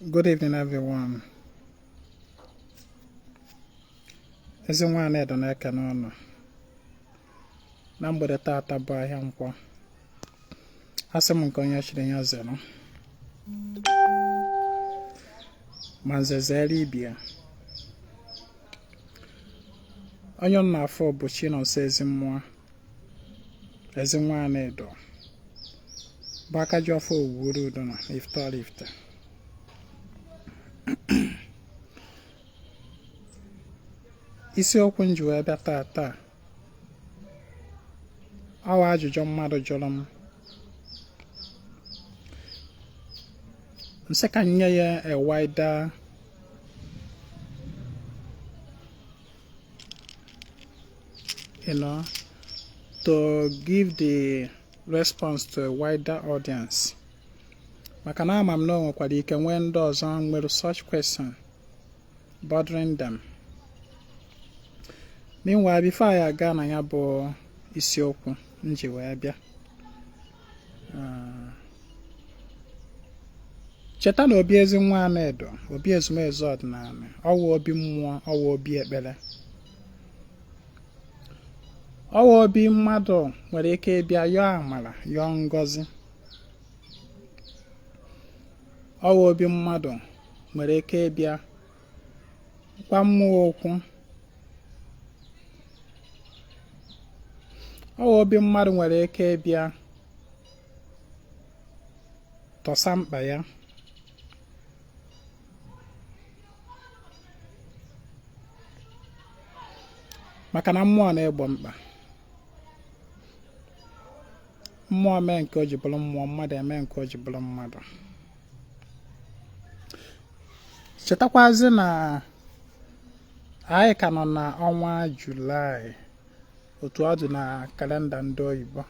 Good evening, everyone. Ezinwa Anaedo na-ekene ụnụ na mgbede taata bụ ahịa nkwọ. Asị m nke onye chiri ya zere, ma nze zere ibe ya. Onye m na-afụ bụ Chinonso Ezimmụọ, Ezinwa Anaedo, bụ aka ji ọfọ owuwere udo na Ifite Oraifite. Isiokwu m ji wee bịa taata ọ wụ ajụjụ mmadụ jụrụ m, m sị ka m nye ya a wider to give the response to a wider audience, maka na ama m na o nwekwara ike nwee ndị ọzọ nwere such question bothering them. Meanwhile, before anyị aga na ya bụ isiokwu m ji wee bịa, cheta na obi Ezinwa Anaedo, obi ezumezu ọdịnala, ọ wụ obi mmụọ, ọ wụ obi ekpere, ọ wụ obi mmadụ nwere ike ịbịa yọọ amara, yọọ ngọzi, ọ wụ obi mmadụ nwere ike ịbịa gwa mmụọ okwu, ọ wụ obi mmadụ nwere ike ịbịa tọsa mkpa ya. Maka na mmụọ na-egbo mkpa. Mmụọ mee nke o ji bụrụ mmụọ, mmadụ eme nke o ji bụrụ mmadụ. Chetakwazi na anyị ka nọ na ọnwa Julaị, otu ọ dị na kalenda ndị oyibo.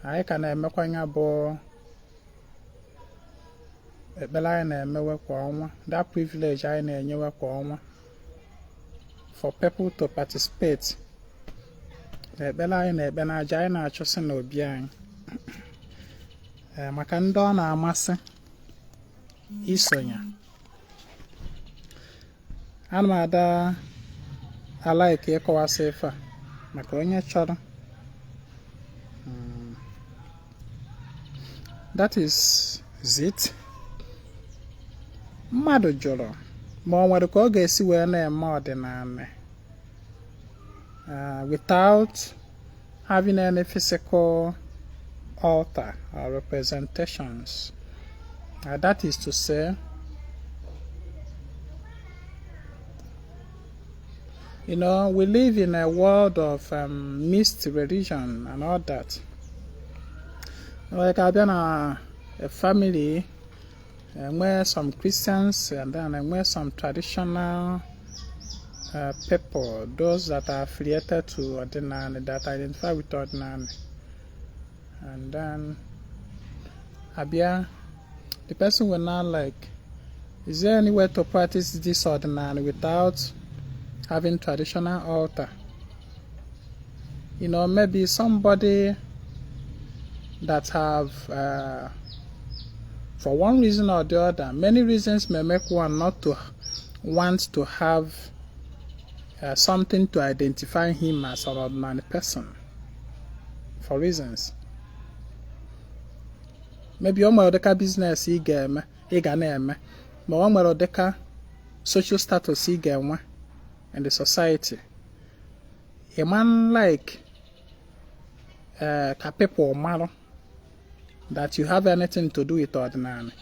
Anyị ka na-emekwa ya bụ ekpere anyị na-emewe kwa ọnwa, that privilege anyị na-enyewe kwa ọnwa for people to participate na ekpere anyị na-ekpe na aja anyị na-achụsị n'obi anyị. Maka ndị ọ na-amasị isonye, ana m ada a-like ịkọwasị ife a maka onye chọrọ. That is it. Mmadụ jụrụ ma ọ nwere ka ọ ga-esi wee na-eme ọdịnala without having any physical altar or representations. That is to say, we live in a world of mixed religion and all that. Like abịa na a family, enwee some Christians and then enwee some traditional people, those that are affiliated to Ọdịnanị, that identify with Ọdịnanị. And then abịa, the person will now like, is there any way to practice this Ọdịnanị without having traditional altar? Maybe somebody that have, for one reason or the other, many reasons may make one not to want to have something to identify him as an ordinary person, for reasons. Maybe o nwere ụdịka business ị ga-eme, ị ga na-eme, ma o nwere ụdịka social status ị ga-enwe in the society. A man like ka people marụ that you have anything to do with ọdịnanị,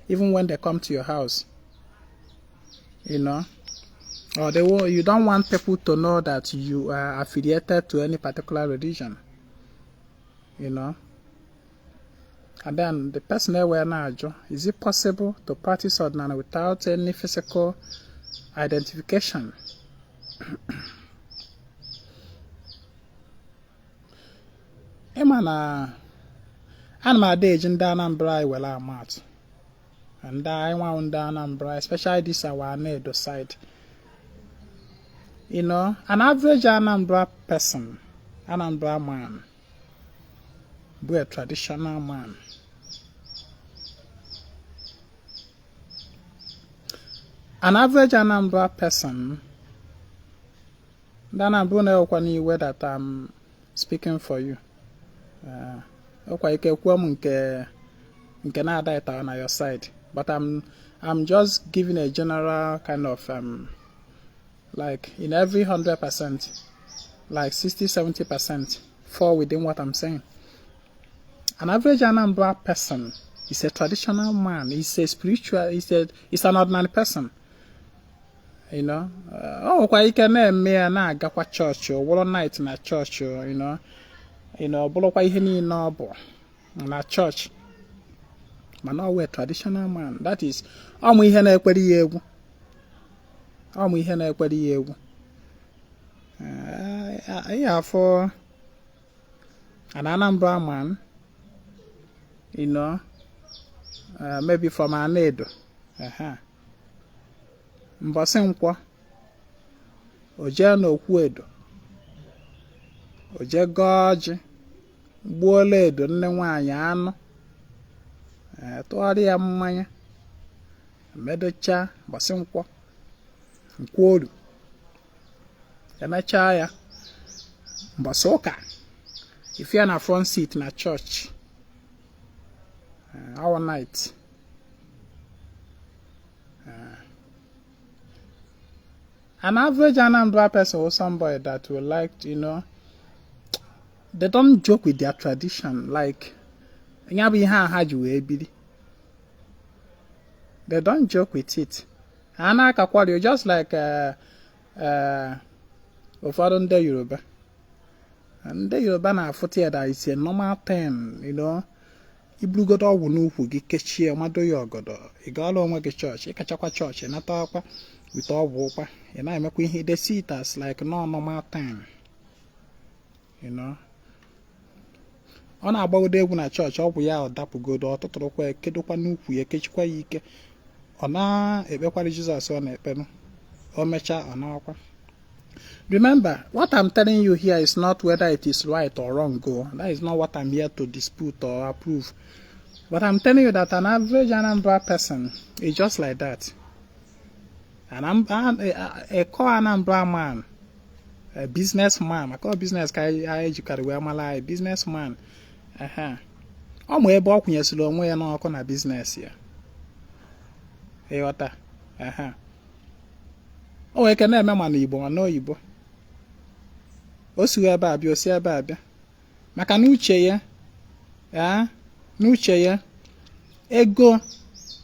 even when they come to your house, or you don't want people to know that you are affiliated to any particular religion. And then the person wee na-ajụ, is it possible to practice ọdịnanị without any physical identification? Ịma na ana m ada eji ndị Anambra anyị were ama atụ, ndị anyị nwa ndị Anambra, especially this our Anaedo side. An average Anambra person, Anambra man, bụ a traditional man. An average Anambra person, ndị Anambra na-ewekwa n'iwe that I'm speaking for you. Ọkwa ike kwuo m nke na-ada ịta na your side, but I'm just giving a general kind of like in every 100%, like 60 70% fall within what I'm saying. An average Anambra person is a traditional man, is a spiritual, is an ordinary person. Ọ nwekwa ike na-eme ya, na-agakwa chọọchị, ọ wụrụ knight na chọọchị, ọ bụrụkwa ihe niile ọ bụ na chọọchị, mana ọ wee traditional man. That is, ọmụ ihe na-ekwere ya egwu, ọmụ ihe na-ekwere ya egwu. Ihe afọ an Anambra man, maybe from Anedo, mbọsị nkwọ, o jee n'okwu edo, o jee gọọ ọjị, gbuola edo nne nwaanyị anụ, tụgharị ya mmanya, medocha mbọsị nkwọ, nkwọ oru, emechaa ya, mbọsị ụka, ife ya na front seat na church all night. An average Anambra person or somebody that will like to, they don't joke with their tradition. Like, ya bụ ihe a ha ji wee biri. They don't joke with it. Ha na-akakwari just like ụfọdụ ndị Yoruba. Ndị Yoruba na-afụta ya that it's a normal thing. Iburugodo ọgwụ n'ukwu gị, kechie, mado ya ọgọdọ, ị gaala onwe gị chọọchị, ịkachakwa chọọchị, nata akwa wite ọgwụ ụkwa, ị na-emekwa ihe. They see it as like no normal thing. Ọ na-agbagodo egwu na chọọchị, ọgwụ ya ọ dapụgodo, ọ tụtụrụkwa ya, kedokwa n'ukwu ya, kechikwa ya ike, ọ na-ekpekwara Jizọs ọ na-ekpenụ. O mechaa, ọ na-akwa. Remember, what I'm telling you here is not whether it is right or wrong. Go. That is not what I'm here to dispute or approve. But I'm telling you that an average Anambra person is just like that. And a core Anambra man, a businessman, maka business ka anyị jikarị wee mara anyị, businessman. Ọ ma ebe ọ kwụnyesịrị onwe ya n'ọkụ na business ya. Ịghọta? O nwere ike na-eme ma n'Igbo ma n'oyibo. O sighị ebe a bịa, o si ebe a bịa. Maka na uche ya, n'uche ya, ego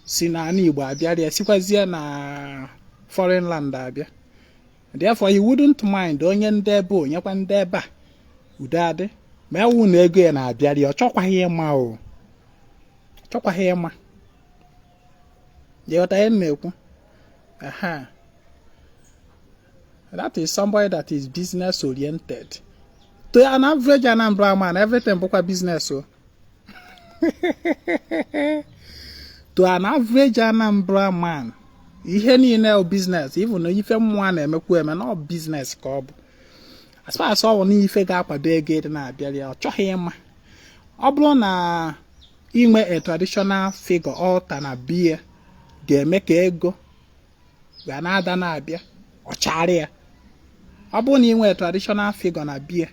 si n'ala Igbo abịara ya, sikwazie na foreign land abịa. Therefore, he wouldn't mind onye ndị ebe, onyekwa ndị ebe a, udo adị. Ma ewu na ego ya na-abịara ya, ọ chọkwaghị ịma o. Chọkwaghị ịma. Ịghọta ihe m na-ekwu? Aha. That is somebody that is business oriented. To an average Anambra man, everything bụkwa business o. To an average Anambra man, ihe niile bụ business, even ife mmụọ na-emekwu eme na ọ business ka ọ bụ. As far as ọ bụ na ife ga-akwado ego ịdị na-abịara ya, ọ chọghị ịma. Ọ bụrụ na inwe a traditional figure altar na biya ga-eme ka ego ga na-ada na-abịa, ọ chara ya. Ọ bụrụ na inwe traditional figure na biya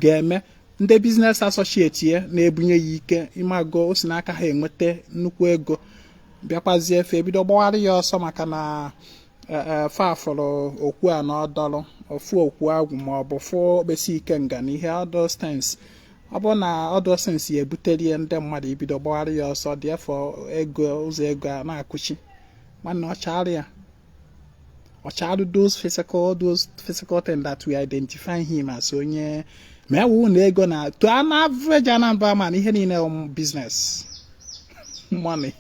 ga-eme ndị business associate ya na-ebunye ya ike, ịmago, o si n'aka ha enweta nnukwu ego, bịakwazie efe ebido gbawara ya ọsọ maka na fafụrụ okwu a na ọdọrọ ofu okwu agwụ ma ọ bụ fụ okpesi ike nga na ihe all those things. Ọ bụrụ na all those things ya ebutere ya ndị mmadụ ibido gbawara ya ọsọ, dị efọ ego, ụzọ ego a na-akụchi, nwanne, ọ chara ya, ọ chara those physical thing that we identify him as onye ma ewu na ego na. To an average Anambra man, ihe niile business, money.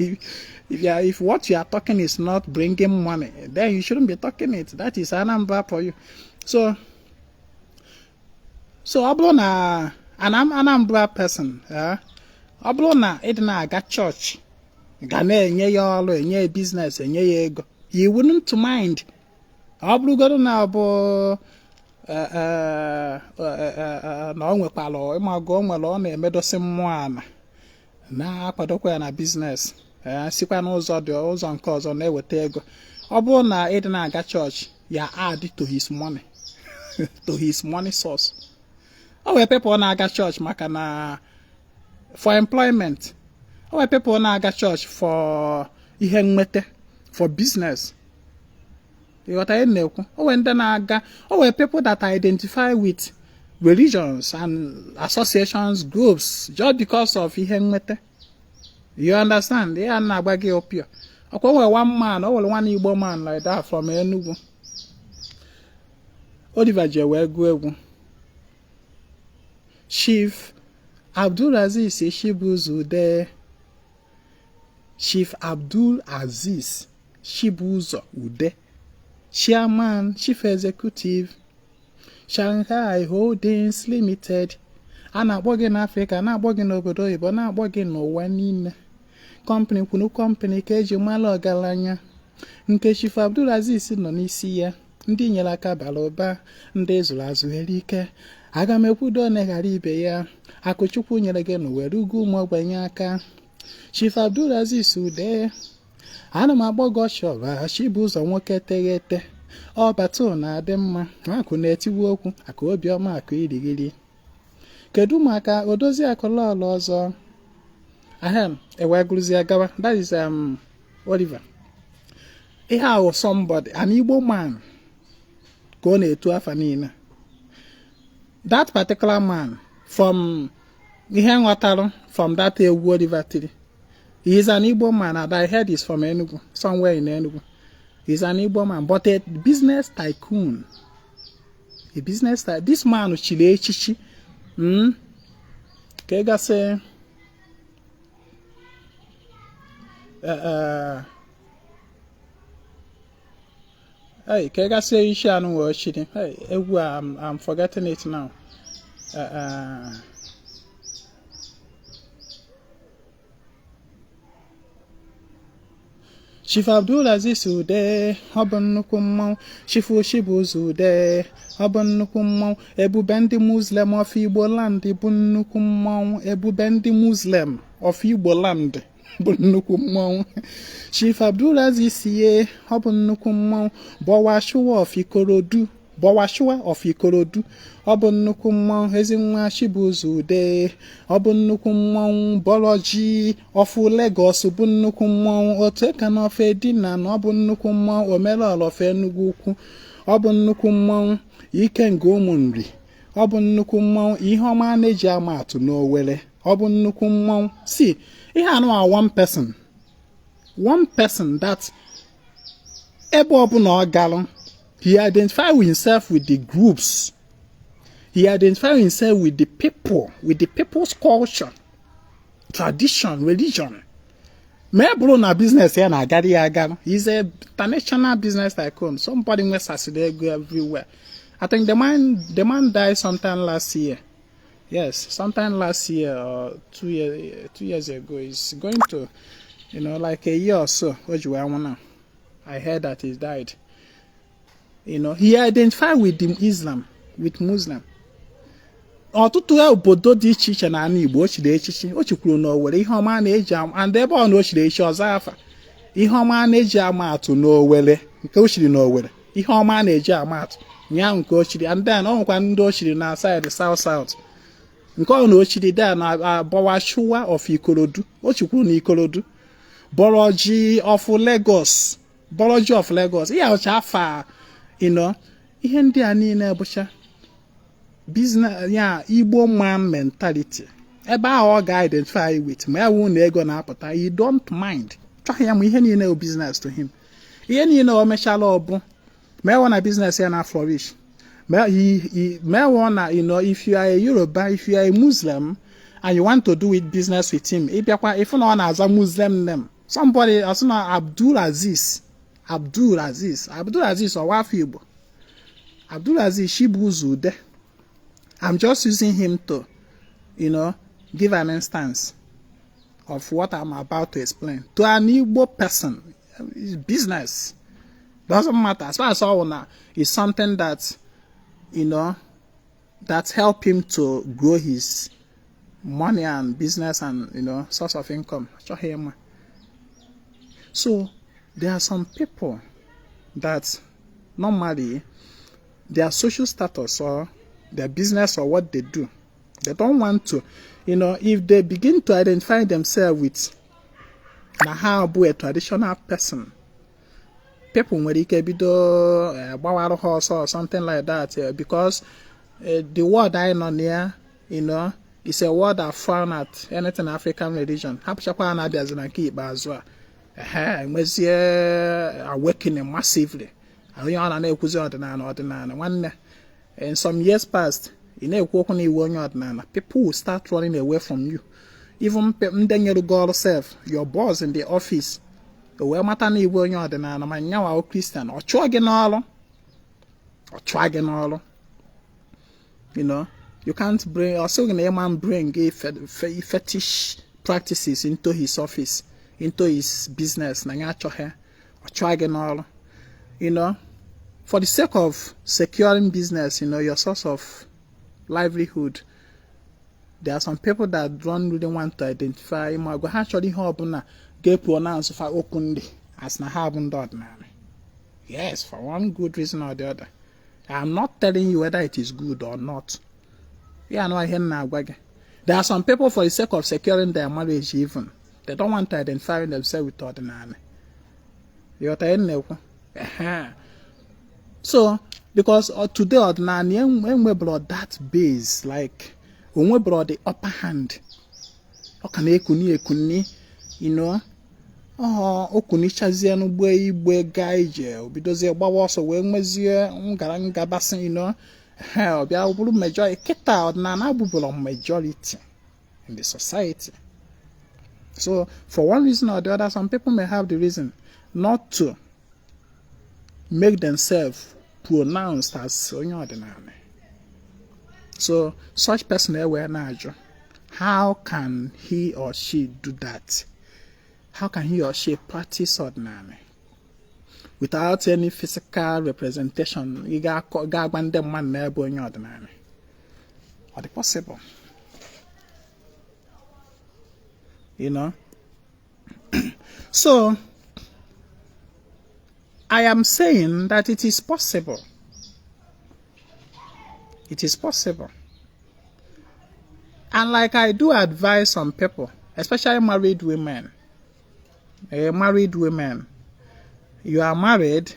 If what you are talking is not bringing money, then you shouldn't be talking it. That is Anambra for you. So ọ bụrụ na an Anambra person, ọ bụrụ na ịdị na-aga chọọchị ga na-enye ya ọrụ, enye ya business, enye ya ego, you wouldn't mind. Ọ bụrụgodo na ọ bụ na ọ nwekwara, ịmago, o nwere ọ na-emedosi mmụọ ana, na-akwadokwa ya na business, sikwa n'ụzọ dị ụzọ nke ọzọ na-eweta ego, Ọ bụrụ na ịdị na-aga chọọchị ya add to his money, to his money source. O nwere people na-aga chọọchị maka na for employment. O nwere people na-aga chọọchị for ihe nweta, for business. Ịghọta ihe m na-ekwu? O nwere ndị na-aga, o nwere people that identify with religions and associations, groups, just because of ihe nweta. You understand? Ihe a na-agba gị opio ọkwa. O nwere one man, o nwere one Igbo man like that from Enugu. Oliver ji wee gụọ egwu. Chief Abdulaziz Chibuzo Ude, Chief Abdul Aziz Chibuzo Ude, Chairman, Chief Executive, Shanghai Holdings Limited. A na-akpọ gị n'Afrịka, na-akpọ gị n'obodo oyibo, na-akpọ gị n'ụwa niile. Company kwunu company ka eji mara ọgaranya nke Chief Abdulaziz nọ n'isi ya. Ndị nyere aka bara ụba, ndị zụrụ azụ eri ike. Aga m ekwudo na ghara ibe ya. Akụchukwu nyere gị n'ụwa erugo ụmụ ogbenye aka. Chief Abdulaziz Ude, ana m akpọ gị ọchịọra Chibuzo, nwoke teghete ọbata na-adị mma, akụ na-etiwu okwu, akụ obiọma, akụ irighiri. Kedu maka odozi akụlọọlụ ọzọ ahem ewee gụrụzie gawa? That is Oliver. Ihe ahụ, somebody, an Igbo man, ka ọ na-etu afa niile. That particular man, from ihe nghọtarụ from that egwu Oliver tiri, he is an Igbo man, and I heard he's from Enugu, somewhere in Enugu. He's an Igbo man, but a business tycoon, a business tycoon. This man chiri echichi ka ị gasị hey, ka ị gasị isi anụ wee chiri. Hey, egwu a, I'm forgetting it now. Chief Abdulaziz Ude, ọ bụ nnukwu mmanwụ. Chief Chibuzo Ude, ọ bụ nnukwu mmanwụ. Ebube ndị Muslim of Igbo land bụ nnukwu mmanwụ. Ebube ndị Muslim of Igbo land bụ nnukwu mmanwụ. Chief Abdulaziz ye, ọ bụ nnukwu mmanwụ. Bọwashuwa of Ikorodu, Bọwashuwa of Ikorodu, ọ bụ nnukwu mmanwụ. Ezinwa Chibuzo Ude, ọ bụ nnukwu mmanwụ. Bọlọji of Lagos bụ nnukwu mmanwụ. Otu eka na ofe dina na ọ bụ nnukwu mmanwụ. Omelọla of Enugu Ukwu, ọ bụ nnukwu mmanwụ. Ikenga ụmụ nri, ọ bụ nnukwu mmanwụ. Ihe ọma na-eji ama atụ n'Owere, ọ bụ nnukwu mmanwụ. Si ihe anụ a, one person, one person that ebe ọbụla ọ galụ, he identify himself with the groups, he identify himself with the people, with the people's culture, tradition, religion. Ma e bụrụ na business ya na-agara ya agara. He's a international business tycoon, somebody nwesasịrị ego everywhere. I think the man died sometime last year. Yes, sometime last year or 2 years ago. It's going to like a year or so o ji wee nwụ now. I heard that he died. He identified with the Islam, with Muslim. Ọtụtụ obodo dị iche iche n'ala Igbo o chiri echichi. O chikwuru na Owere ihe ọma na-eji and ebe ọ na o chiri echichi ọzọ afa ihe ọma na-eji ama atụ n'Owere nke o chiri n'Owere, ihe ọma na-eji ama atụ nya nke o chiri. And then ọ nwekwa ndị o chiri na side South South nke ọ na o chiri. Then Bọwashuwa of Ikorodu, o chikwuru na Ikorodu. Bọrọji of Lagos, Bọrọji of Lagos. Ihe ọcha afa ihe ndị a niile bụcha business ya. Igbo man mentality, ebe ahụ ọ ga-identify with, ma ya wụ na ego na-apụta, you don't mind. Chọghị ya ma ihe niile bụ business to him. Ihe niile o mechala ọ bụ ma ewe na business ya na flourish, ma ewe na if you are a Yoruba, if you are a Muslim and you want to do it business with him, ịbịakwa ịfụ na ọ na-aza Muslim name. Somebody ọsị na Abdul Aziz, Abdul Aziz, Abdul Aziz, ọwa afọ Igbo, Abdul Aziz Chibuzo Ude. I'm just using him to give an instance of what I'm about to explain. To an Igbo person, it's business. Doesn't matter. As far as all now, it's something that help him to grow his money and business and source of income. So there are some people That normally their social status or their business or what they do, they don't want to, if they begin to identify themselves with na ha bụ a traditional person, people nwere ike bido gbawarụ ha ọsọ or something like that, because the world anyị nọ na ya is a world that frown at anything African religion. Hapụchakwa na-abịazi na nke ikpeazụ a, ehe, enwezie awakening massively, onye ọ na na-ekwuzi ọdịnala, ọdịnala. Nwanne, in some years past, ị na-ekwu okwu na iwu onye ọdịnala, people will start running away from you. Even ndị nyere gị ọrụ sef, your boss in the office, o wee mata na iwu onye ọdịnala ma nyanwa Christian, ọ chụọ gị n'ọrụ, ọ chụọ gị n'ọrụ. You can't bring, ọ sịghị na ịma bring fetish practices into his office, into his business, na ya achọghị, ọ chụọ gị n'ọrụ. For the sake of securing business, your source of livelihood, there are some people that don't really want to identify, ma gwa ha chọrọ ihe ọbụla ga-pronounce fa openly as na ha bụ ndị ọdịnala. Yes, for one good reason or the other. I'm not telling you whether it is good or not. Ya anụ ihe m na-agwa gị. There are some people, for the sake of securing their marriage even, they don't want to identify themselves with ọdịnala. Ịghọta ihe m na-ekwu? Ehe. So because today ọdịnala enwebụrụ that base, like onwebụrụ the upper hand, ọ ka na-ekuni ekuni. Ọ okunichazie n'ugbo igbe gaa ije, o bidozie gbawa ọsọ wee nwezie ngara ngabasị. He ọ bịa bụrụ majority. Kịta ọdịnala abụbụrụ majority in the society. So for one reason or the other, some people may have the reason not to make themselves pronounced as onye ọdịnala. So such person ewee na-ajụ, how can he or she do that? How can he or she practice ọdịnala without any physical representation? Ị ga-agba ndị mmadụ n'ebe onye ọdịnala, ọ dị possible? So I am saying that it is possible. It is possible. And like I do advise some people, especially married women, married women, you are married,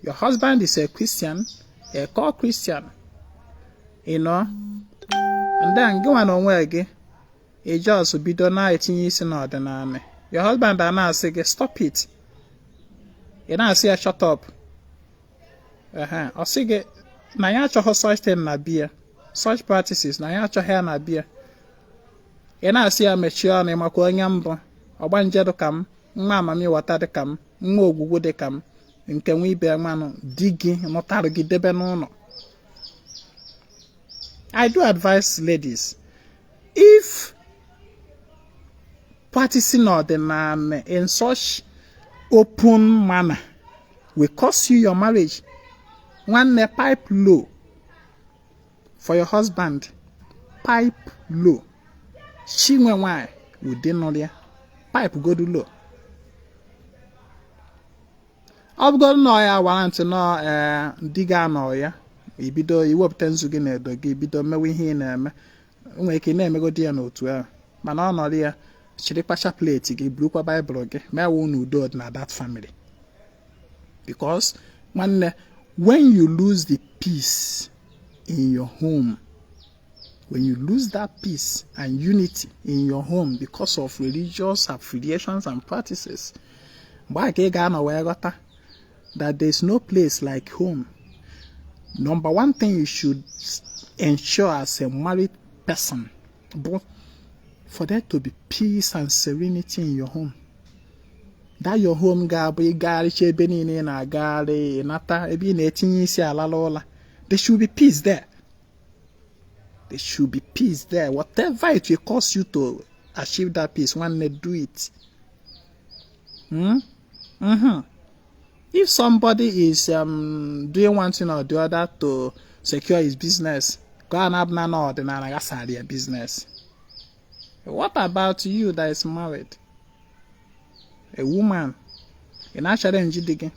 your husband is a Christian, a core Christian, and then gị nwa na onwe gị, ị just bido na-etinye isi n'ọdịnala. Your husband a na-asị gị, "Stop it." Ị na-asị ya, "Shut up." Ehe, ọ sị gị na ya achọghị such thing na bia, such practices, na ya achọghị ya na bia. Ị na-asị ya mechie ọnụ, ịmakwa onye mbụ, ọgbanje dị ka m, nwa amamiwata dị ka m, nwa ogwugwu dị ka m, nke nwa ibe mmanụ di gị nụtarụ gị debe n'ụlọ. I do advise ladies, if practicing ọdịnala in such open manner will cost you your marriage, nwanne, pipe low for your husband. Pipe low. Chinwe nwanyị ụdị nụrụ ya, pipe godu low. Ọ bụgodu na ọ ya wara ntị nọ, ee, di gị anọ ya, ibido iwepụta nzu gị na edo gị, bido mewe ihe ị na-eme. Nwere ike ị na-emegodi ya n'otu ahụ, mana ọ nọrọ ya, chịrịkwa chaplet gị, burukwa Baịbụl gị, mewe unu udo dị na that family. Because nwanne, when you lose the peace in your home, when you lose that peace and unity in your home because of religious affiliations and practices, mgbe a ka ị ga-anọ wee ghọta that there is no place like home. Number one thing you should ensure as a married person bụ for there to be peace and serenity in your home. That your home ga-abụ ịgagharịcha ebe niile ị na-agagharị, ịnata ebe ị na-etinye isi alala ụla, there should be peace there. There should be peace there. Whatever it will cost you to achieve that peace, nwanne, do it. If somebody is doing one thing or the other to secure his business, ka a na-abụ na ọdịnala gasara ya business, what about you that is married, a woman? Ị na-challenge di gị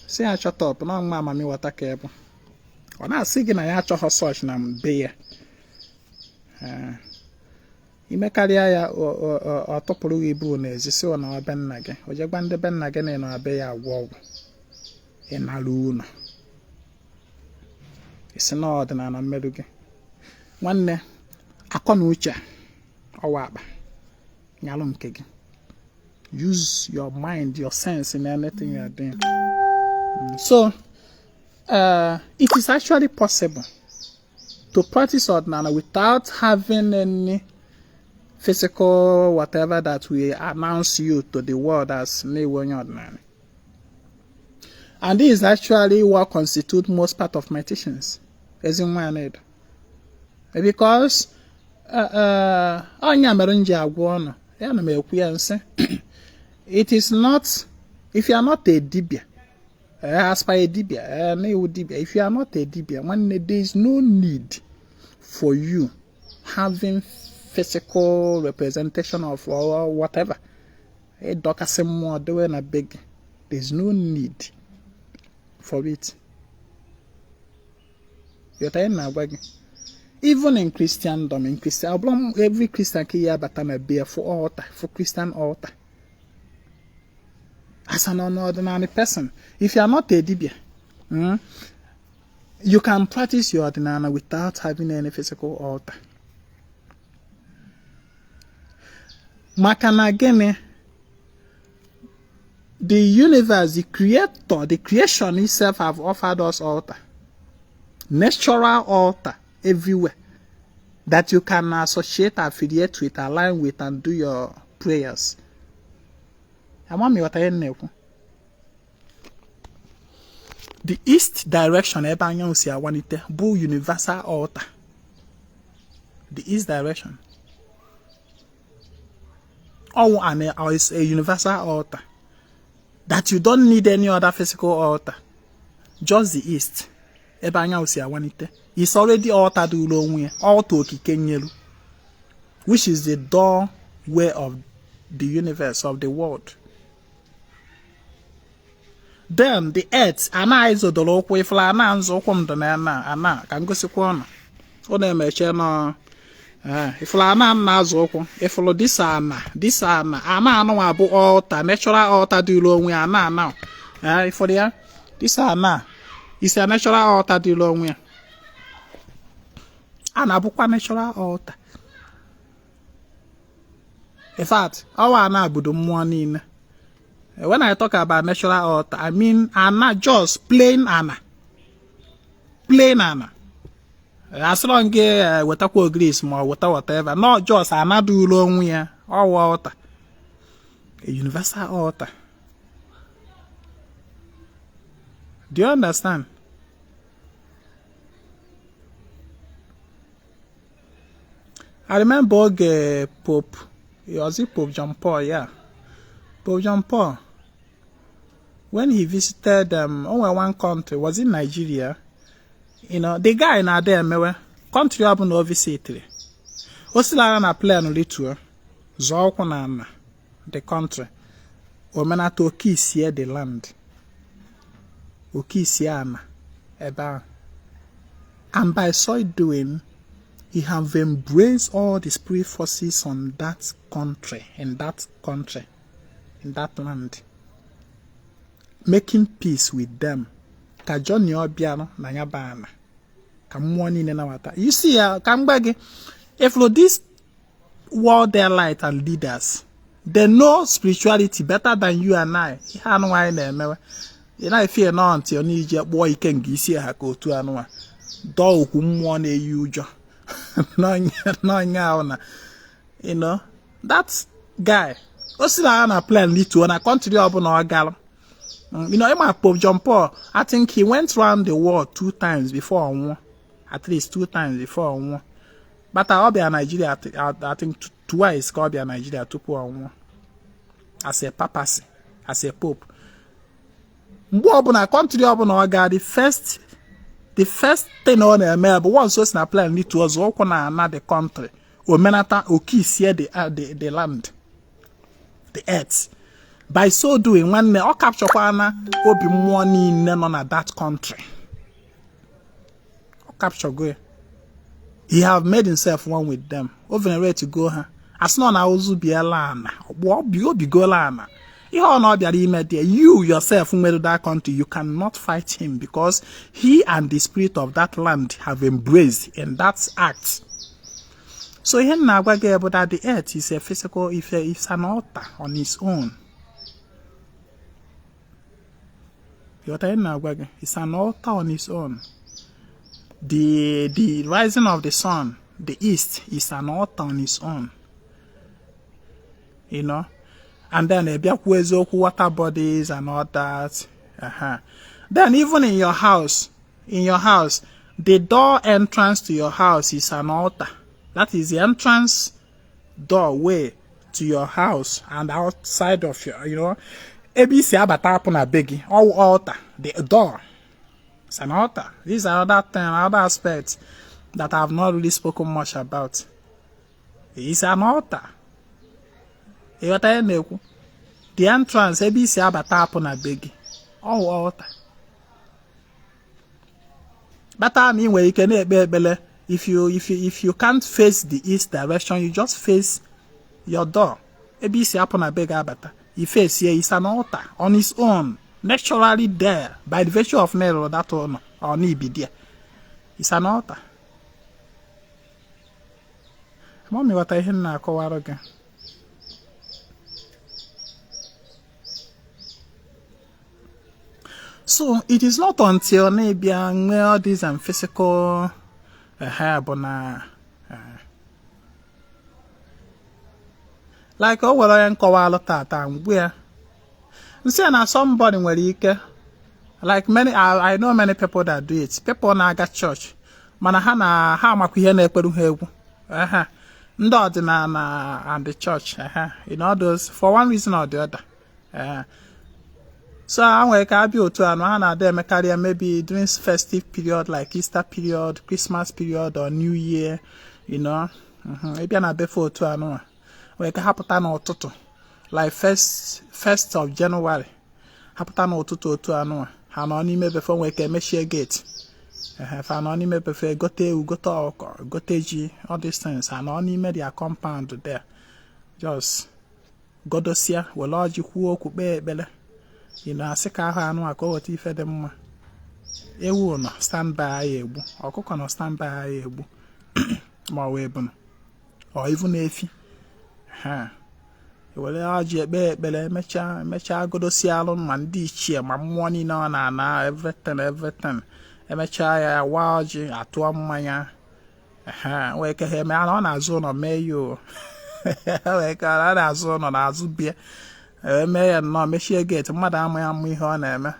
si Sị ya shut up na nwa mami water ka ị bụ. Ọ na-asị gị na ya achọghọ such na be ya. Imekarịa ya, ọ tụpụrụ gị ibu n'ezi, sị ọ na be nna gị. O jegwa ndị be nna gị na ị nọ be ya agwọ ọgwụ. Ị nara ụlọ, isi na ọdịnala mmerụ gị. Nwanne, akọ na uche ọwa akpa nyalụ nke gị. Use your mind, your sense in anything you are doing. So it is actually possible to practice ọdịnala without having any physical whatever that will announce you to the world as na ị wụ onye ọdịnala. And this is actually what constitutes most part of my teachings. Ezinwa Anaedo. Because ọ nya mere m ji agwa ụnụ ya na m ekwu ya nsị, it is not, if you are not a dibia, as per a dibia, na ị wụ dibia, if you are not a dibia, nwanne, there is no need for you having physical representation of or whatever, ịdọkasị mmụọ dowe na be gị. There is no need for it. Yọta ihe na-agwa gị. Even in Christendom, in Christian, ọ bụrụ every Christian ka ya abata na be for altar, for Christian altar. As an ordinary person, if you are not a dibia, you can practice your ọdịnala without having any physical altar. Maka na gịnị? The universe, the creator, the creation itself have offered us altar. Natural altar everywhere that you can associate, affiliate with, align with, and do your prayers. Ama m ịghọta ihe m na-ekwu. The east direction, ebe anyanwụ si awanite, bụ universal altar. The east direction. Ọwụ an is a universal altar that you don't need any other physical altar. Just the east, ebe anyanwụ si awanite, is already altar dụrụ onwe ya, altar okike nyelu, which is the doorway of the universe, of the world. Then the earth, ana anyị zọdoro ụkwụ ifụla ana nzọ ụkwụ m dị na ana ana ka m gosikwa ụnụ. Ụnụ emeche nọ ifụla ana m na-azọ ụkwụ ifụlụ this ana, this ana, ana anụnwa bụ altar, natural altar dịrị onwe ya. Ana ana ifụrụ ya, this ana is a natural altar dịrị onwe ya. A na-abụkwa natural altar. In fact, ọwa ana obodo mmụọ niile. When I talk about natural altar, I mean ana, just plain ana, plain ana. Asịrọ gị wetakwa ogris ma ọ weta whatever, not just ana dụrụ onwe ya. Ọwa altar, a universal altar. Do you understand? I remember oge Pope, was it Pope John Paul? Yeah, Pope John Paul, when he visited only one country, was it Nigeria? The guy na-ada emewe country ọ bụla o visitiri, o silara na plane rituo, zọọ ụkwụ na ana the country, omenata okisie the land, okisie ana ebe ahụ. And by so doing, he have embraced all the spirit forces on that country, in that country, in that land, making peace with them. Ka journey ọ bịarụ na ya bụ ana, ka mmụọ niile nabata. You see ya, ka m gwa gị, if this world elite and leaders, they know spirituality better than you and I. Ihe anụnwa anyị na-emewe, ị na-efe nọ ntị ọ n'ije kpụọ ike nga isi ha ka otu anụnwa dọọ okwu mmụọ na-eyi ụjọ n'ọnya ahụ na that guy o si na na plane lituo na country ọbụla ọ gara. Ịma Pope John Paul, I think he went round the world two times before ọ nwụọ, at least two times before ọ nwụọ. But ọ bịa Nigeria, I think twice ka ọ bịa Nigeria tupu ọ nwụọ as a papacy, as a pope. Mgbe ọbụla country ọbụla ọ ga, the first thing ọ na-eme bụ, once o si na plane lituo, ọzọ ụkwụ na ana the country, omenata okisie the land, the earth. By so doing, nwanne, ọ capturekwana obi mmụọ niile nọ na that country. Ọ capturego ya. He have made himself one with them. O venerate go ha. Asị na ọ na ozu biela ana, obigola ana. Ihe ọ na ọ bịara ime there, you yourself nwere that country, you cannot fight him because he and the spirit of that land have embraced in that act. So ihe m na-agwa gị bụ that the earth is a physical, it's an altar on its own. Ịghọta ihe m na-agwa gị? It's an altar on its own. The rising of the sun, the east, is an altar on its own. You know? And then ebiakwu eziokwu, water bodies and all that. Then even in your house, the door entrance to your house is an altar. That is the entrance doorway to your house and outside of your, you know, ebe isi abata apụ na be gị, all altar, the door. It's an altar. This is another thing, another aspect that I have not really spoken much about. It's an altar. Ịghọta ihe na-ekwu? The entrance ebe isi abata apụ na be gị, all altar. Bata na ị nwere ike na-ekpe ekpele. If you can't face the east direction, you just face your door. Ebe isi apụ na be gị abata, you face here, it's an altar on its own, naturally there by the virtue of Nero that one or Nibi there. It's an altar. Mami, ghọta ihe m na-akọwara gị. So it is not until na-ebia nwee all these and physical bụ na like o nwere onye nkọwa tata mgbe ya nsị ya na somebody nwere ike, like many, I know many people that do it. People na-aga church mana ha na ha amakwa ihe na-ekperu ha egwu. Ndị ọdịnala and the church, in all those, for one reason or the other. So ha nwere ka abịa otu anụ ha na-ada emekarịa maybe during festive period like Easter period, Christmas period or New Year, you know. Ịbịa na befe otu anụ a nwere ka ha pụta n'ụtụtụ like first of January, ha pụta n'ụtụtụ otu anụ a ha nọ n'ime befe, nwere ka emechie gate. Fa nọ n'ime befe, gote ewu, gote ọkụkọ, gote ji, all these things. Ha nọ n'ime their compound there, just godosia, were ọjị kwuo okwu, kpee ekpere. You know, asị ka ahụ anụ a ka o weta ife dị mma. Ewu nọ stand by ya egbu, ọkụkọ nọ stand by ya egbu, ma ọ wee bụnụ ọ ivu na-efi. Ha were ọjị ekpe ekpere, emechaa godosia alụ ma ndị ichie ma mmụọ niile ọ na-ana, everything. Emechaa ya waa ọjị, atụọ mmanya. Ha wee ke ha eme ọ na-azụ ụlọ mee ya o. Wee ka ọ na-azụ ụlọ na-azụ bịa eme ya nnọọ, mechie gate, mmadụ amaghị amụ ihe ọ na-eme.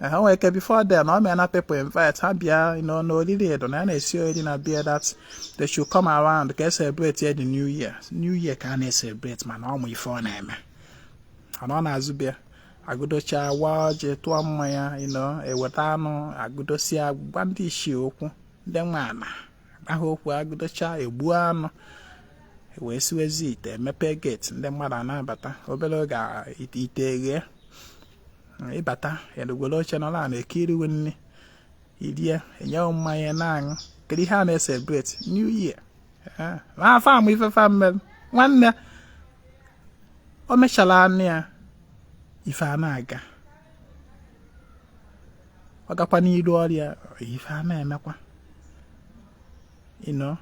Ha nwere ike before then ọ mee na people invite ha bịa, you know, n'oriri edo na ya na-esi oriri na bịa, that they should come around ka e celebrate the new year. New year ka a na-celebrate, mana ọ mụ ife ọ na-eme. Mana ọ na-azụ bịa agụdocha, waa ọjị, tụọ mmanya, you know, eweta anụ, agụdosia, gwa ndị ichie okwu, ndị nwe ana aha okwu, agụdocha, egbuo anụ, wee siwezi ite, emepe gate, ndị mmadụ anabata. Obere oge ite eghe, ịbata erugwere oche nọrọ na ekiriwe nri, irie, enyeghị mmanya na-aṅụ. Kedu ihe a na-celebrate? New Year. Afọ amụ ife fa mmere nwanne o mechara anụ ya, ife a na-aga, ọ gakwa n'iru ọrịa, ife a na-emekwa, you know.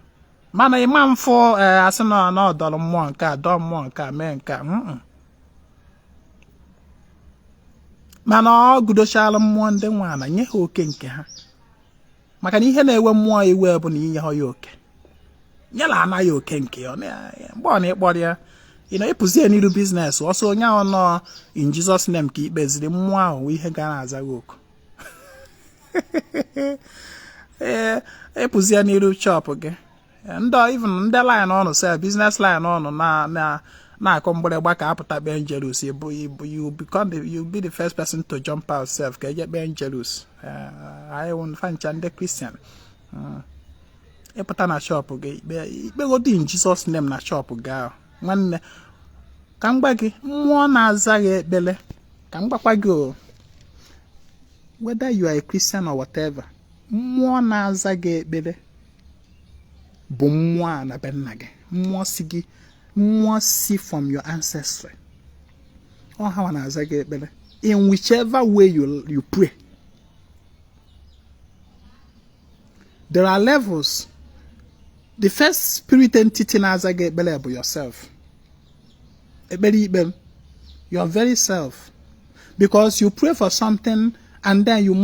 Mana ịma mfụ asị na ọ dọrọ mmụọ nke a, dọọ mmụọ nke a, mee nke a, mana ọ gudochala mmụọ ndị nwe ala, nye ha oke nke ha. Maka na ihe na-ewe mmụọ iwe bụ na inye ha ya oke, nyela anaghị oke nke ya. Mgbe ọ na-ịkpọrọ ya, ị na-ịpụzie n'iru business ọsọ onye ahụ nọ in Jesus name ka ikpe ziri mmụọ ahụ ihe ga na-aza gị oku. Ee, ịpụzie n'iru shop gị, ndị even ndị line ọnụ sef, business line ọnụ na-akụ mgbịrịgba ka apụta kpee Angelus, you become the, you be the first person to jump out sef ka eje kpee Angelus. Anyị fancha ndị Christian. Ịpụta na shop gị, ikpegodi in Jesus name na shop gị ahụ, nwanne Ka m gwa gị, mmụọ na-aza gị ekpere, ka m gwakwa gị o, whether you are a Christian or whatever, mmụọ na-aza gị ekpere bụ mmụọ a na be nna gị, mmụọ si gị, mmụọ si from your ancestry. Ọ ha na-aza gị ekpere in whichever way you pray. There are levels. The first spirit entity na-aza gị ekpere bụ yourself. Ekpere ikpe, your very self, because you pray for something and then you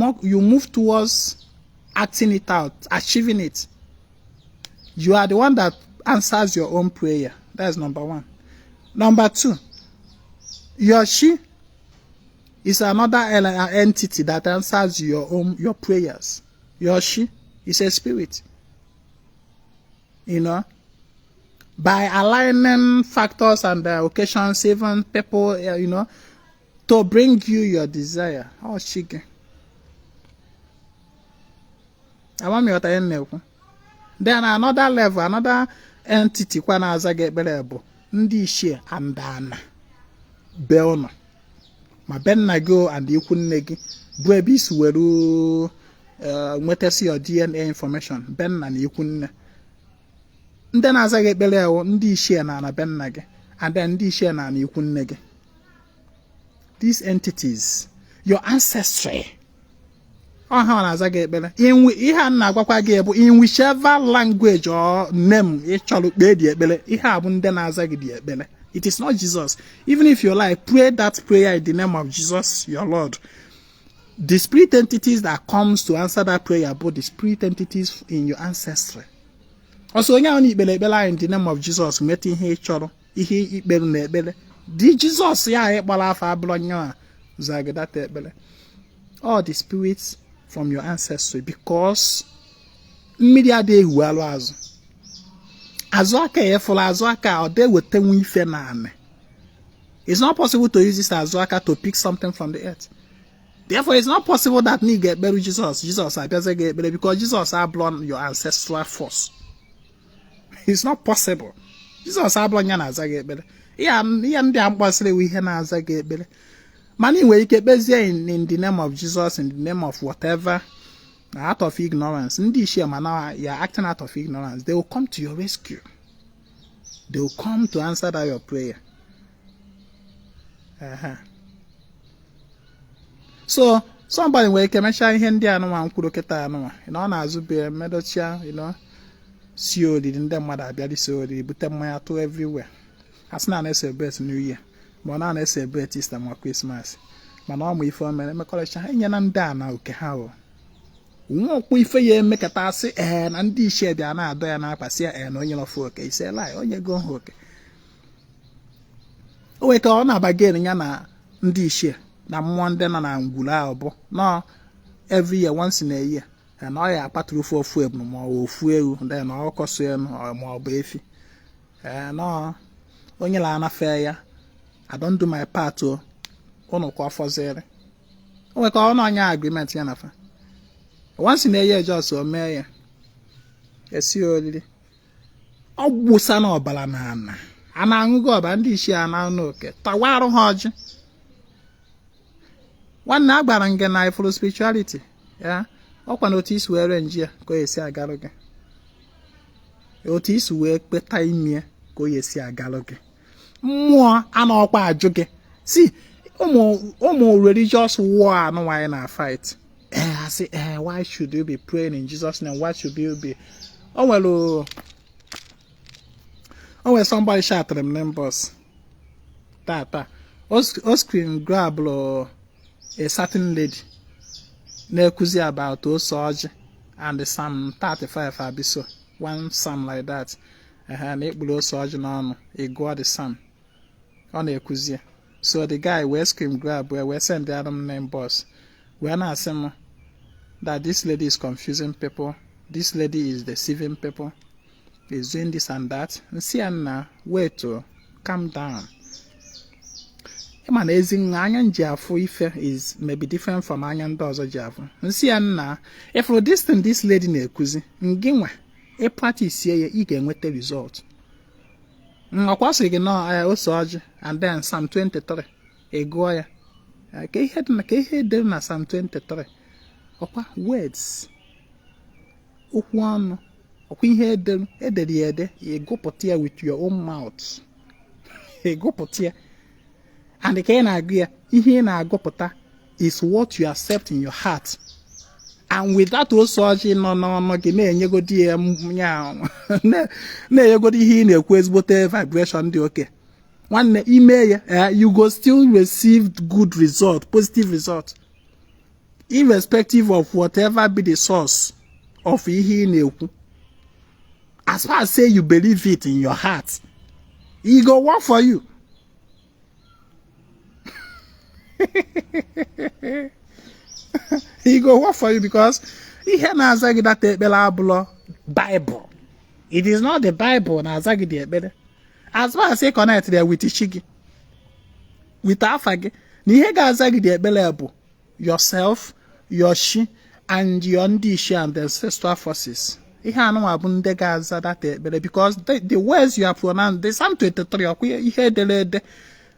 move towards acting it out, achieving it. You are the one that answers your own prayer. That's number one. Number two, your chi is another entity that answers your prayers. Your chi is a spirit. By aligning factors and the occasions, even people, to bring you your desire. Oh, chi gị. Ama m ịghọta ihe m na-ekwu. Then another level, another entity kwa na-aza gị ekpere bụ ndị ichie and ana be ụnọ, ma be nna gị and ikwu nne gị, bụ ebe isi were nwetasị your DNA information, be nna na ikwu nne. Ndị na-aza gị ekpere ewu ndị ichie na ana be nna gị and then ndị ichie na ana ikwu nne gị. These entities, your ancestry, ọ ha na-aza gị ekpere. Ihe a na-agwakwa gị bụ, in whichever language or name ị chọrọ kpee dị ekpere, ihe a bụ ndị na-aza gị dị ekpere. It is not Jesus. Even if you like, pray that prayer in the name of Jesus your Lord, the spirit entities that comes to answer that prayer bụ the spirit entities in your ancestry. Ọsọ onye ahụ na ikpere ekpere anyị in the name of Jesus, nweta ihe ị chọrọ, ihe ikpere na ekpere dị Jizọs ya anyị kpọrọ afọ abụrụ nyaa zaa gị that ekpere. All the spirits from your ancestry, because mmiri adịghị ehu alụ azụ, azụ aka ya fụrụ azụ aka ọ dị ewetanwu ife na anị. It's not possible to use this azụ aka to pick something from the earth. Therefore, it's not possible that na ị ga-ekperu Jizọs, Jizọs abịazi gị ekpere, because Jizọs abụrụ your ancestral force. It's not possible. Jizọs abụrụ ya na-aza gị ekpere. Ihe ndị a mkpọsịrị ewu ihe na-aza gị ekpere, mana ị nwere ike kpezie in the name of Jesus, in the name of whatever, out of ignorance. Ndị ichie, mana you are acting out of ignorance, they will come to your rescue. They will come to answer that your prayer. So somebody nwere ike mechaa ihe ndị anụnwa nkwuru kịta anụnwa na ọ na-azụ be medochia, si oriri, ndị mmadụ abịa si oriri, bute mmanya tụ everywhere, a sị na na-celebrate New Year, ma ọ na na-celebrate Easter ma Christmas, mana ọ ma ife o mere emekọrịcha enyela ndị a na oke ha o nwa ọkpụ ife ya emekata asị ee na ndị ichie bịa na-adọ ya n'akpa, sị ya ee na onye nọfụ oke ise lai onye go ha oke. O nwere ka ọ na-abagen ya na ndị ichie na mmụọ ndị nọ na ngwuru ahụ bụ nọ every year, once in a year, na ọ ya akpatụrụ ofu ofu ebunu ma ọ bụ ofu ewu, then ọkọ so enu ma ọ bụ efi, ee nọ onye na-anafe ya. I don't do my part o, ụnụ kwa fọziri. O nwere ka ọ na onye agreement ya na fa once in a year, just o mee ya, esi oriri, ọ gbụsa na ọbara na ana a na-aṅụgo ọbara ndị ichie a na-anụ oke tawa arụ ha ọjị. Nwanne, a gwara m gị na ifuru spirituality ya ọkwa na otu isi wee renji ya ka o esi agalụ gị, otu isi wee kpeta ime ka o esi agalụ gị. Mmụọ anọkwa ajụ gị si ụmụ ụmụ religious war anụ anyị na fight. Ee, asị ee, why should you be praying in Jesus' name? Why should you be? O nwere somebody chatịrị m n'inbox tata, o screen grab a certain lady na-ekuzi about ose ọjị and the Psalm 35, abiso one psalm like that, ehe, na ikpuru ose ọjị n'ọnụ, ị gụọ the psalm ọ na-ekuzi. So the guy wee screen grab wee send ya m n'inbox, wee na-asị m that this lady is confusing people, this lady is deceiving people, is doing this and that. Nsị ya na wait o, calm down. Ịma na ezi nwa anya nji afụ ife is maybe different from anya ndị ọzọ ji afụ. Nsị ya nna, ifuru this thing this lady na-ekuzi, ngị nwa ị practice ya, ị ga-enweta result. Ọkwa sị gị nọ ose ọjị and then Psalm 23, ị gụọ ya. Ka ihe dị na, ka ihe dị na Psalm 23, ọkwa words, okwu ọnụ, ọkwa ihe edere edere ya ede. Ị gụpụta ya with your own mouth, ị gụpụta ya, and ka ị na-agụ ya, ihe ị na-agụpụta is what you accept in your heart. And with that ose ọjị nọ n'ọnụ gị, na-enyegodi ya ya na-enyegodi ihe ị na-ekwu ezigbote vibration dị oke. Nwanne, ime ya, you go still receive good result, positive result, irrespective of whatever be the source of ihe ị na-ekwu. As far as say you believe it in your heart, e go work for you. E go work for you, because ihe na-aza gị that ekpere abụlọ Bible. It is not the Bible na-aza gị the ekpere. As far as ị connect there with chi gị, with afa gị, na ihe ga-aza gị the ekpere bụ yourself, your chi and your ndị ichie and the ancestral forces. Ihe anụnwa bụ ndị ga-aza that ekpere, because the words you are pronounced, the Psalm 23, ọkwa ihe edere ede,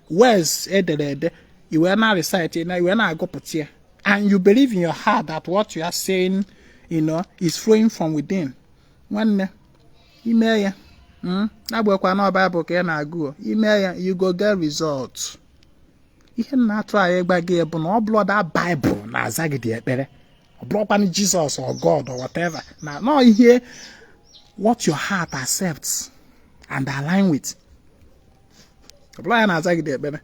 words edere ede, i wee na recite na i wee na-agụpụta ya, and you believe in your heart that what you are saying is flowing from within. Nwanne, ime ya, agbekwa na Bible ka ị na-agụ, ime ya, you go get result. Ihe m na-atụ anyị ịgba gị bụ na ọ bụrụ that Bible na-aza gị dị ekpere, ọ bụrụkwanụ Jesus or God or whatever, na nọ ihe what your heart accepts and align with, ọ bụrụ ya na-aza gị dị ekpere.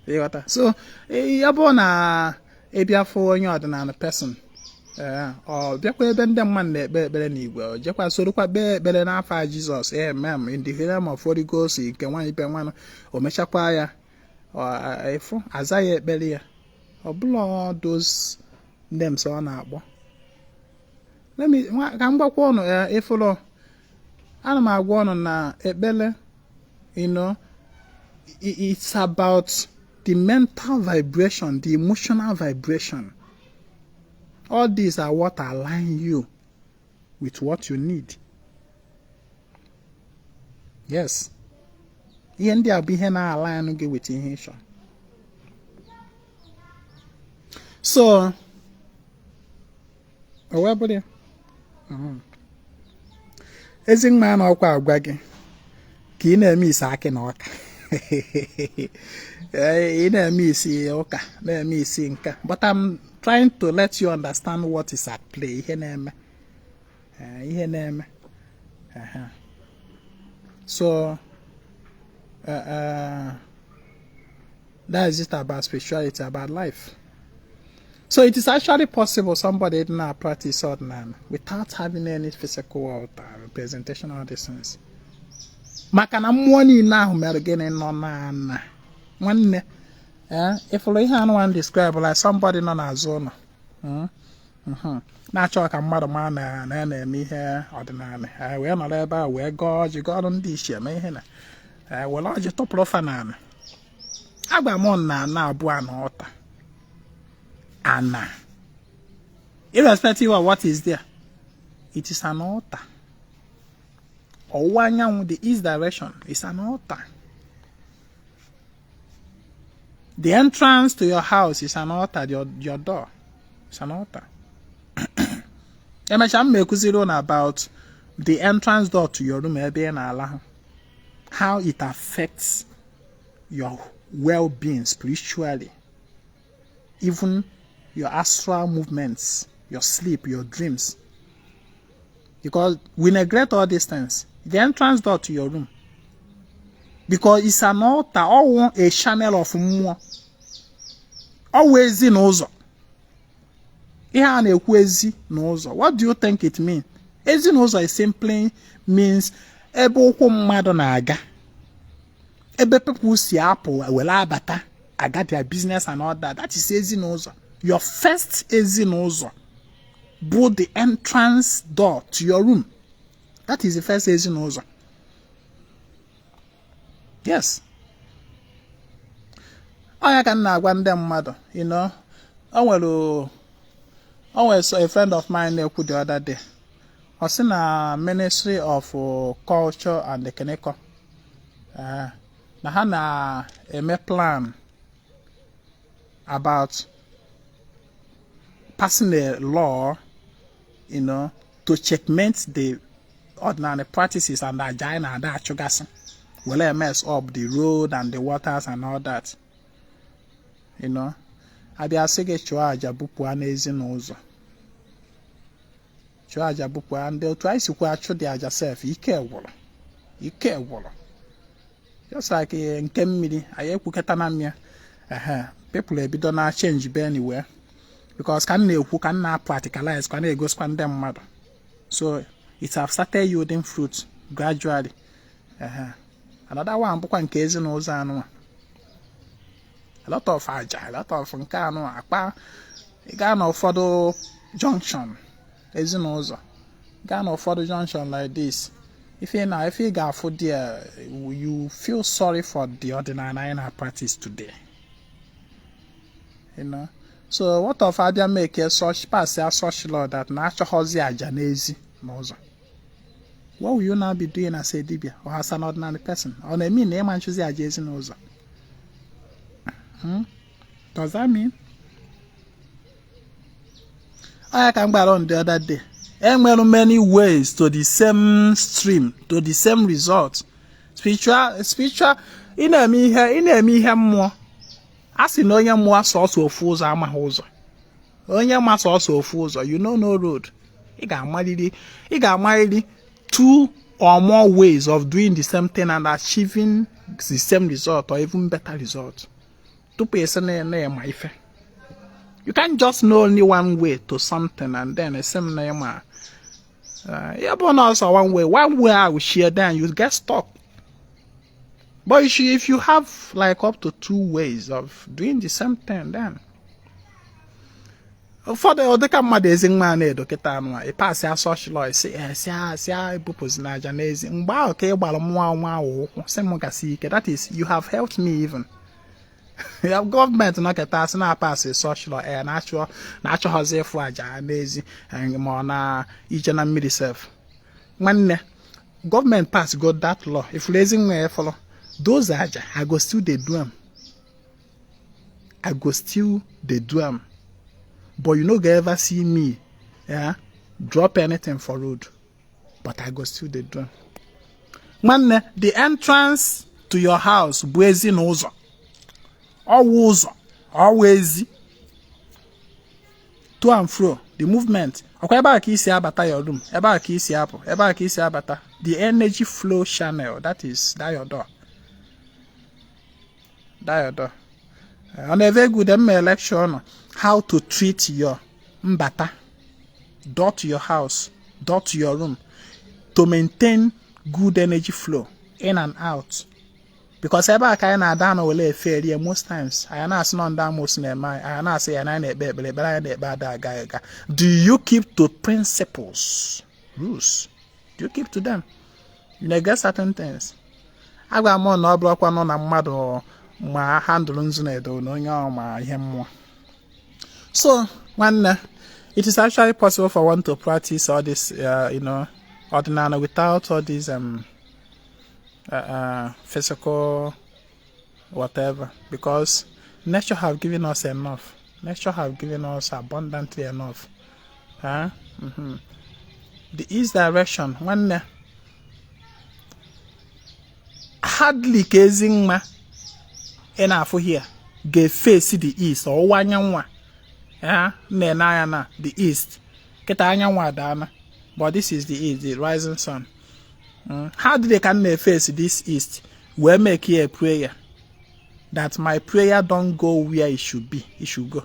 Ịghọta? So ya bụrụ na ị bịa fụ onye ọdịnala person, ọ bịakwa ebe ndị mmadụ na-ekpe ekpere n'igwe, ọ jekwa sorokwa kpee ekpere n'afa Jizọs, amen, in the name of Holy Ghost, nke nwaanyị ibe nwanụ, o mechakwa ya ịfụ aza ya ekpere ya, ọ bụla those names ọ na-akpọ. Ka m gwakwa ụnụ, ịfụrụ ana m agwa ụnụ na ekpere, it's about the mental vibration, the emotional vibration. All these are what align you with what you need. Yes, ihe ndị a bụ ihe na-align gị with ihe ị chọrọ. So o wee bụrụ ya, ezi mma na ọkwa agwa gị ka ị na-eme isi akị na ọka, ị na-eme isi ụka, na-eme isi nka, but I'm trying to let you understand what is at play, ihe na-eme, ihe na-eme. So that is it about spirituality, about life. So it is actually possible somebody did not practice ọdịnala without having any physical altar representation of these things, maka na mmụọ niile ahụ mere gịnị? Nọ n'ana. Nwanne, ịfụrụ ihe anụ one describe like somebody nọ n'azụ ụlọ na-achọ ka mmadụ maa na ya na-eme ihe ọdịnala, wee nọrọ ebe a wee gọọ ọjị, gọọ ọrụ ndị ichie, eme ihe na were ọjị tụpụrụ fa n'ala. Agwa m na ana abụọ na ọta ana, irrespective of what is there, it is an altar. Ọwụwa anyanwụ, the east direction, is an altar. The entrance to your house is an altar. Your door is an altar. Emechaa, m ekuziri unu about the entrance door to your room, ebe ị na-alahụ, how it affects your well-being spiritually, even your astral movements, your sleep, your dreams, because we neglect all these things. The entrance door to your room, because it's an altar, or a channel of mmụọ, ọwụ ezi na ụzọ. Ihe a na-ekwu ezi na ụzọ, what do you think it means? Ezi na ụzọ is simply means ebe ụkwụ mmadụ na-aga, ebe people si apụ were abata, aga their business and all that. That is ezi na ụzọ. Your first ezi na ụzọ bụ the entrance door to your room. That is the first ezi na ụzọ. Yes, ọ ya ka m na-agwa ndị mmadụ. O nwere a friend of mine na-ekwu the other day, Ọ sị na Ministry of Culture and Ekeneko na ha na-eme plan about passing a law to checkmate the ordinary practices and aja anyị na-ada achụgasị were mess up the road and the waters and all that. Abịa sị gị chụọ aja bupụ n'ezi n'ụzọ, chụọ aja bupụ ndị otu anyị sikwa achụ dị aja sef. Ike gwụrụ, ike gwụrụ. Just like nke mmiri anyị ekwukọta na mmịa ehe, people ebido na change be anywhere, because ka m na-ekwu, ka m na-practicalize, ka na-egosikwa ndị mmadụ. So it have started yielding fruit gradually. Ehe, another one bụkwa nke ezinụzọ anụnwa. A lot of aja, a lot of nke anụ akpa. Ị gaa n'ụfọdụ junction ezinụzọ, gaa n'ụfọdụ junction like this, ife na ife ị ga-afụ there, you feel sorry for the ọdịnala anyị na practice today. So what of abịa make a such pass a such law that na achọghọzi aja n'ezi n'ụzọ? What will you now be doing as a dibia or as an ordinary person? Ọ na-eme na ịma nchụzi aja ezi n'ụzọ? Does that mean ọ ya ka m gbara on the other day? Enwere many ways to the same stream, to the same result. Spiritual, ị na-eme ihe, ị na-eme ihe mmụọ. A sị na onye mmụọ sọsọ ofu ụzọ amaghị ụzọ. Onye ma sọsọ ofu ụzọ, you know no road. Ị ga-amarịrị, ị ga-amarịrị two or more ways of doing the same thing and achieving the same result or even better result tupu ị sị na ịma ife. You can't just know only one way to something and then esi m na ịma ya bụ na ọsọ one way, one way ahụ share, then you get stuck. But if you have like up to two ways of doing the same thing, then ụfọdụ ọ dịka mmadụ ezi nwa na-edo kịta anụ a ịpasị such law, isi si si ebupụzi n'aja n'ezi. Mgbe ahụ ka ị gbara mmụọ nwa ahụ ụkwụ sị m gasị ike. That is, you have helped me. Even gọọmenti nọkịta asị na-apasị such law e na-achọ na-achọghọzi ịfụ aja n'ezi ma ọ na ije na mmiri sef. Nwanne, gọọmenti pass go that law, ifuru ezi nwa ya fọrọ those aja, I go still dey do am, I go still dey do am, but you no go ever see me, yeah, drop anything for road, but I go still dey do am. Nwanne, the entrance to your house bụ ezi na ụzọ, ọwụ ụzọ, ọwụ ezi, to and fro, the movement. Ọkwa ebe a ka isi abata your room, ebe a ka isi apụ, ebe a ka isi abata, the energy flow channel, that is that your door, that your door. On a very good mme lecture on how to treat your mbata, door to your house, door to your room, to maintain good energy flow in and out, because ebe a ka anyị na-ada anọ wele efe erie. Most times anyị na-asị nọ ndị amosu na-eme anyị, anyị na-asị ya na anyị na-ekpe ekpere, ekpere anyị na-ekpe ada aga aga. Do you keep to principles, rules? Do you keep to them? You neglect certain things. Agwa m na ọ bụrụkwa nọ na mmadụ ma handụrụ nzu na edo na onye ọ ma ihe mmụọ. So nwanne, it is actually possible for one to practice all this ọdịnala without all these physical whatever, because nature have given us enough. Nature have given us abundantly enough, huh? The east direction, nwanne, hardly ka ezi nwa ị na-afụ here ga-efesi the east, ọwụwa anyanwụ a ya na-ene anya na the east kịta. Anyanwụ adaana, but this is the east, the rising sun. Hardly ka m na-efesi this east wee make a prayer that my prayer don't go where it should be, it should go.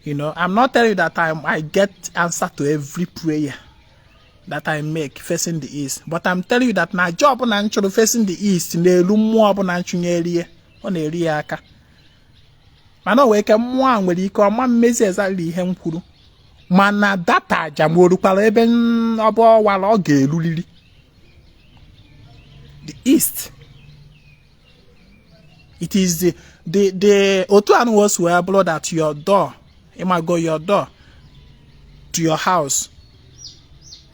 I'm not telling you that I get answer to every prayer that I make facing the east, but I'm telling you that na job na nchụrụ facing the east na-elu mmụọ ọbụla nchụnyere, ọ na-eri ya aka. Mana o wee ike mmụọ a nwere ike ọma mmezi exactly ihe m kwuru, mana data aja ma o rukwara ebe ọ bụ ọwara, ọ ga-eruriri the east. It is the otu anụ was wee bụrụ that your door, ịmago, your door to your house.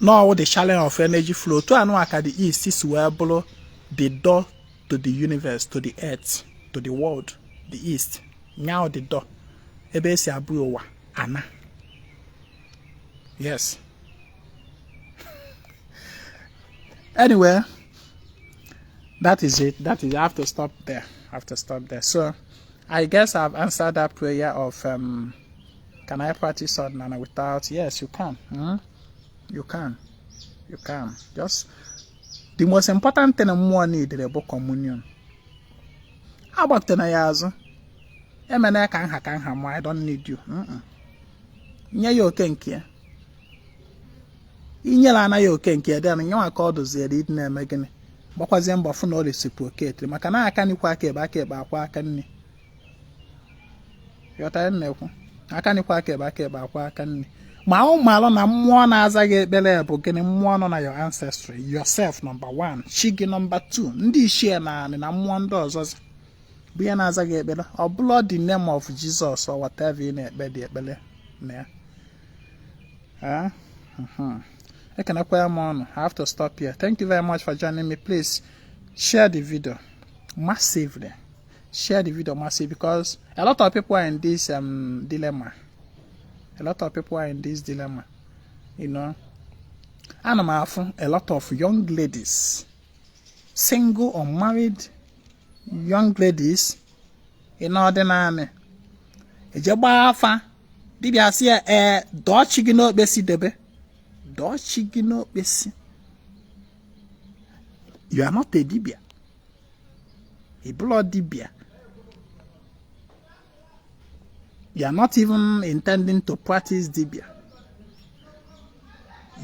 N'ọwụ the channel of energy flow. Otu anụ aka the east si wee bụrụ the door to the universe, to the earth, to the world. The east nyaw the door ebe esi abụ ụwa ana. Yes, anyway, that is it. That is, I have to stop there. I have to stop there. So I guess I've answered that prayer of can I practice Odinana without? Yes, you can. You can. You can. Just the most important thing mmụọ needed bụ communion. Agbapụtana ya azụ, emena ka nha ka nha mụ. I don't need you. Nye ya oke nke ya. Inyere anaghị oke nke ya, then nyenwa ka ọ doziere ịdị na-eme gịnị, gbakwazie mbọ fụ na ọ reciprocate, maka na aka nri kwọ aka ekpe, aka ekpe akwa aka nri. Ghọtara m na-ekwu aka nri kwọ aka ekpe, aka ekpe akwa aka nri. Ma ụmụ na mmụọ na-aza gị ekpere bụ gịnị? Mmụọ nọ na your ancestry, yourself number one, chi gị number two, ndị ichie na anị na mmụọ ndị ọzọzi bụ ihe na-aza gị ekpere. Ọ bụla the name of Jesus or whatever ị na-ekpe dị ekpere na ya. Ekenekwa m ọnụ. I have to stop here. Thank you very much for joining me. Please share the video massively. Share the video massively, because a lot of people are in this dilemma. A lot of people are in this dilemma. Ana m afụ a lot of young ladies, single or married young ladies in ọdịnala, eje gbaa afa, dibịa sị ya, ee, dọọ chi gị n'okpesi, debe, dọọ chi gị n'okpesi. You are not a dibịa. Ị bụlọ dibịa. You are not even intending to practice dibia.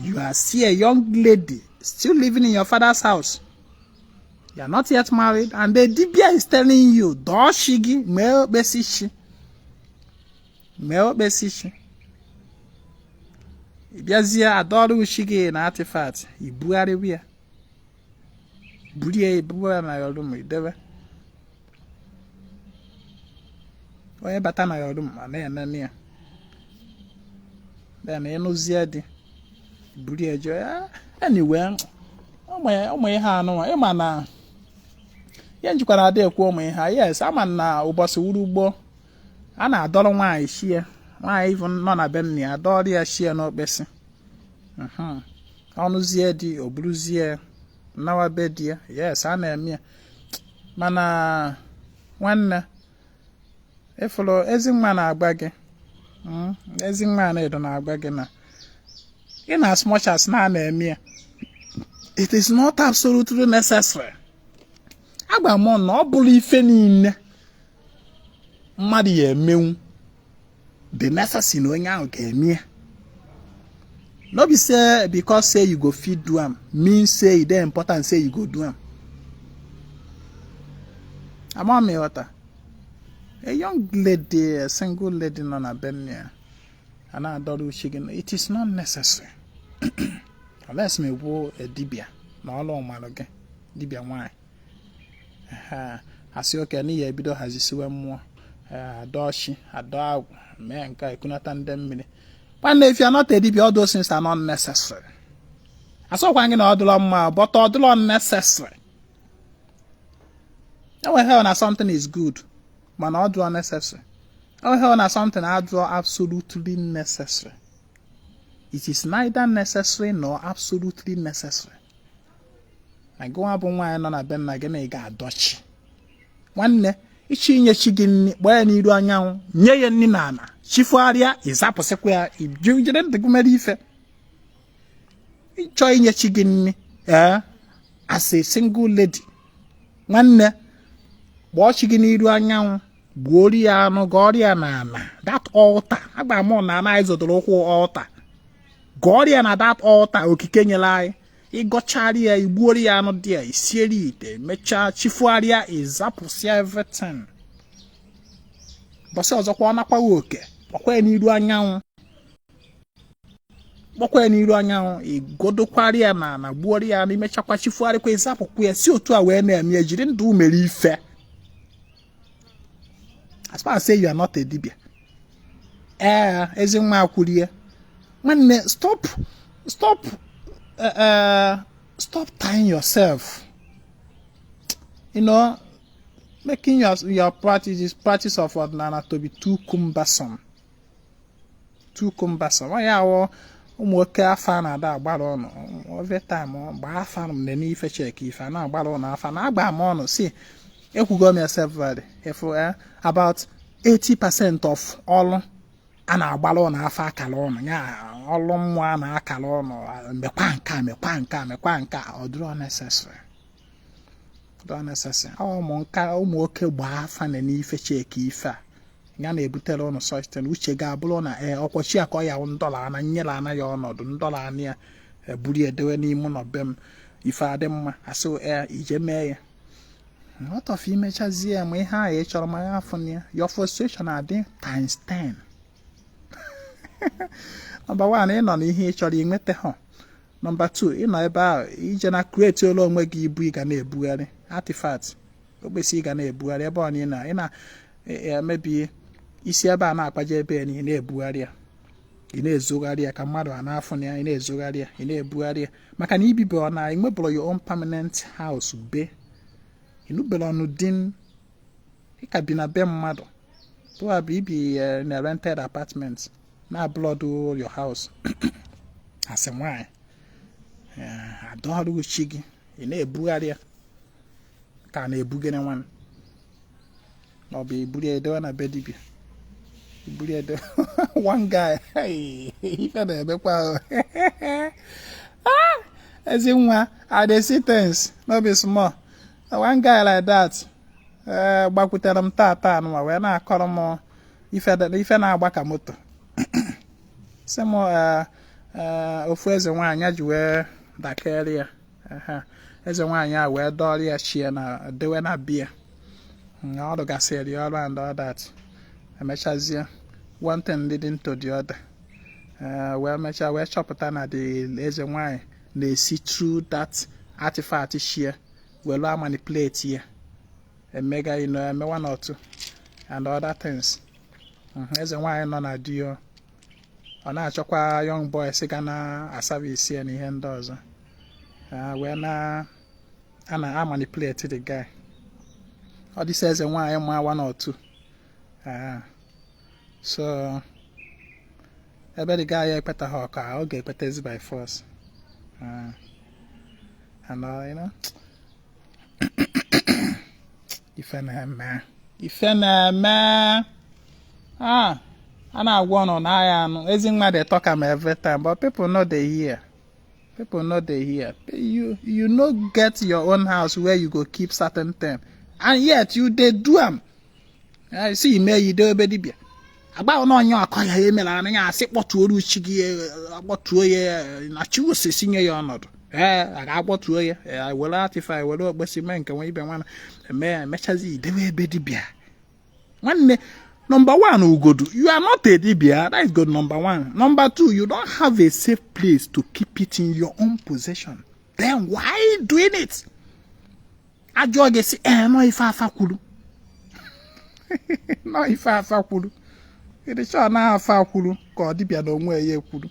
You are still a young lady, still living in your father's house. You are not yet married, and the dibia is telling you, dọọ chi gị, mee okpesi chi, mee okpesi chi. Ị bịazie adọrọ chi gị na artifact, ibugharịwa ya, buru ya, ebubo ya na your room, idebe. Onye bata na your room a na-enene ya. Then ịnụzie dị, buru ya jụọ ya. Anyway, ụmụ ihe anụnwa, ịma na ihe njikwara ada ekwu ụmụ ihe a. Yes, ama na ụbọchị wuru ugbo a na-adọrọ nwaanyị shie, nwaanyị even nọ na be nna ya, adọrọ ya shie n'okpesi. Ọnụzie dị, o buruzie nawa be di ya. Yes, a na-eme ya, mana nwanne, ịfụrụ ezi nwa na-agba gị, ezi nwa na-edo na-agba gị na in as much as na na-eme ya, it is not absolutely necessary. Agba m na ọ bụrụ ife niile mmadụ ya emenwu the necessary na onye ahụ ga-eme ya. No be say because say you go fit do am mean say e dey important say you go do am. Ama m ịghọta. A young lady, a single lady nọ na be nne ya, a na-adọrọ uche gị, it is not necessary unless ma egbuo dibịa na ọlụ ọmalụ gị dibịa nwaanyị ha asị oke n'ihi ebido hazisiwe mmụọ, adọchi, adọ agwụ, mee nke a, ekunata ndị mmiri. Nwanne, if you are not a dibia, all those things are not necessary. Asọkwa gị na ọ dịrọ mma, but ọ dịrọ necessary. Enweghị na something is good, mana ọ dịrọ necessary. Enweghị na something adịrọ absolutely necessary. It is neither necessary nor absolutely necessary na gị nwa bụ nwaanyị nọ na be nna gị na ị ga-adọchi. Nwanne, ịchọ inye chi gị nri, kpọọ ya n'iru anyanwụ, nye ya nri na ala, chifụgharịa, ịzapụsịkwa ya, ijere ndụ gị mere ife. Ịchọ inye chi gị nri, ee, as a single lady, nwanne, kpọọ chi gị n'iru anyanwụ, gbuori ya anụ, gọọrọ ya na ala that altar. Agba m na ana anyị zọdoro ụkwụ altar, gọọrọ ya na that altar okike nyere anyị. Ịgọchara ya, igbuori ya anụ dị ya, isieri ite, mechaa chifụgharịa, ịzapụsịa everything. Bọsị ọzọkwa, ọ nakwaghị oke, kpọkwa ya n'iru anyanwụ, kpọkwa ya n'iru anyanwụ, igodokwara ya na ana, gbuori ya anụ, imechakwa chifụgharịkwa, ịzapụkwa ya. Si otu a wee na-eme ya, jiri ndụ mere ife. As far as say you are not a dibia, ee, ezi nwa akwurie. Nwanne, stop, stop. Stop tying yourself, making your practice of ọdịnala to be too cumbersome, too cumbersome. Ọ ya wụ ụmụ oke afa na-ada agbara ọnụ every time. Gbaa afa m nene ife, check ife a na-agbara ụnụ afa na agba m ọnụ si ekwugo m ya severally. If about 80% of ọlụ a na-agbara ụnụ afa akara ụnụ ya, ọlụ mmụọ a na-akara ụnụ, mekwa nke a, mekwa nke a, mekwa nke a, ọ dịrọ necessary, dịrọ necessary. Ọ ụmụ nka ụmụ oke gbaa afa na n'ife, check ife a ya na-ebutere ụnụ such thing. Uche ga-abụrụ na ee, ọkwachi a ka ọ ya wụ ndọla ana nyere ana ya ọnọdụ ndọla ana ya eburu ya edewe n'ime ụlọ be m, ife adị mma. Asị ee, ije mee ya. What of imechazie ya ma ihe ahụ ị chọrọ ma ya afọ ya, your frustration adị times 10. Number one, ị nọ n'ihe ị chọrọ inweta ha. Number two, ị nọ ebe ahụ ije na create olu onwe gị ibu ị ga na-ebugharị, artifact okpesi ị ga na-ebugharị ebe ọ na ị na ị na-emebi isi ebe a na-akpaje ebe ya na ị na-ebugharị ya, ị na-ezogharị ya ka mmadụ a na-afụ na ya, ị na-ezogharị ya, ị na-ebugharị ya, maka na ibibe ọ na ị nwebụrụ your own permanent house be ịnụbere ọnụ din, ị ka bi na be mmadụ, probably ibi na rented apartment na blood your house asị nwaanyị adọọrụ chi gị, ị na-ebugharị ya ka a na-ebugere nwanne, ma ọ bụ iburu ya edewe na be dibịa, iburu ya edewe. One guy, hey, ife na-emekwa. Ah, ezi nwa, I dey see things, no be small. One guy like that ee gbakwutere m tata anụma wee na-akọrọ m ife na-agba ka moto, sị m ofu eze nwaanyị ji wee dakere ya. Eze nwaanyị a wee dọrọ ya chie na dewe na bia ọ rụgasịrị ya ọrụ and all that. Emechazie, one thing leading to the other, wee mechaa wee chọpụta na the eze nwaanyị na-esi through that artifact shie were manipulate ya, emega eme one or two and other things. Eze nwaanyị nọ na di ọ na-achọkwa young boys ga na aservice ya na ihe ndị ọzọ, wee na a na manipulate the guy. Ọ dịsị eze nwaanyị ma one or two. So ebe the guy ekwetaghị ọka ọ ga-ekwetezi by force. And ife na-eme, ife na-eme a na-agwa ọnụ na agha anụ ezi nwa dey talk am every time, but people no dey hear, people no dey hear. You no get your own house where you go keep certain thing, and yet you dey do am. See ime yi ebe dibịa agba na onye akọ ya emere anya ya asị kpọtuo chi gị, akpọtuo ya na chi osisi nye ya ọnọdụ. Ee, a ga-akpọtuo ya, were artifact, were okpesi mee nke nwa ibe nwana eme, emechazi idewe ebe dibịa. Nwanne, number one, ugodu, you are not a dibia. That is good, number one. Number two, you don't have a safe place to keep it in your own possession. Then why doing it? Ajụọ gị sị ee, nọ ife afa kwuru, nọ ife afa kwuru. Ịdịchọ na afa kwuru ka ọ dibịa na onwe ya ekwuru.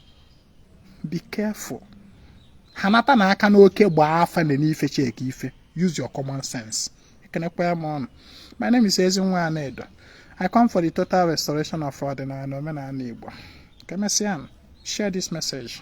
Be careful. Ha nata na aka n'oke gbaa afa na n'ife, check ife. Use your common sense. Ekenekwa m ọnụ. My name is Ezinwa Anaedo. I come for the total restoration of ọdịnala na omenala Igbo. Ka emesịa. Share this message.